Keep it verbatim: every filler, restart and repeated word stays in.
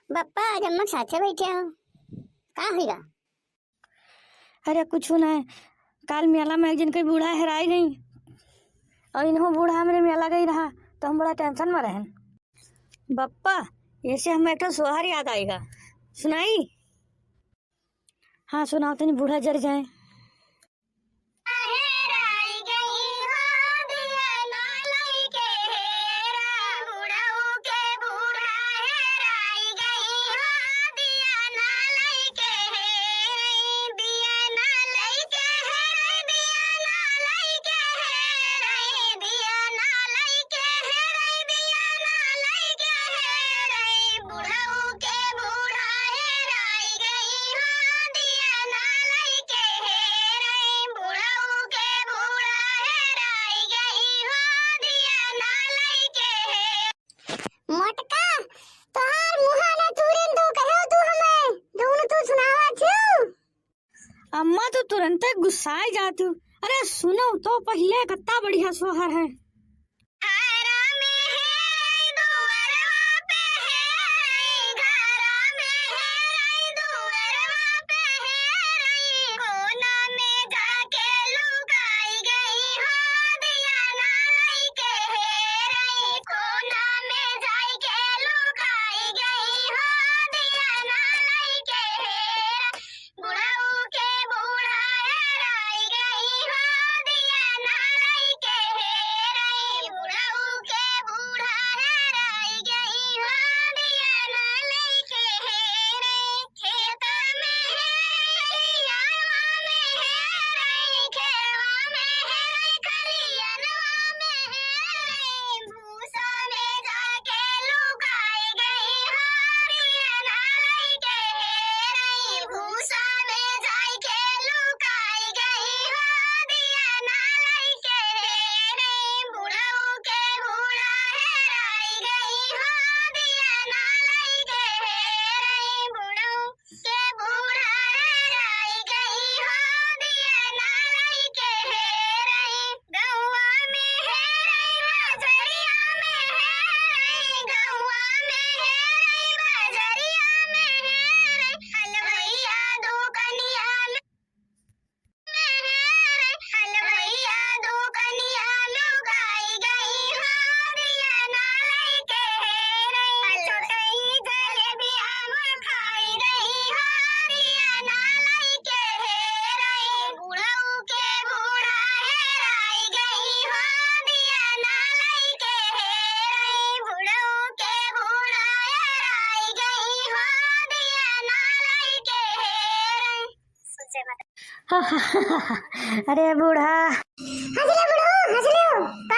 बप्पा, आज अम्मा साथे बैठे हो, का होइगा? अरे कुछ नहीं, काल मेला में एक जन के बूढ़ा हेराई गई और इन्हों बूढ़ा हमरे मेला गई रहा, तो हम बड़ा tension में रहन। बप्पा, ऐसे हम एक ठो सोहर याद आइगा, सुनाई? हाँ सुनाओ तनी, बूढ़ा जर जाए। मोटका, तोहार मुँहा ना तुरंत तू कहो तू हमें, जौन तू सुनावा छू। अम्मा तो तुरंते गुस्साए जातू। अरे सुनो तो पहिले, कत्ता बढ़िया सोहर है। अरे बूढ़ा। हंस ले बूढ़ो, हंस ले।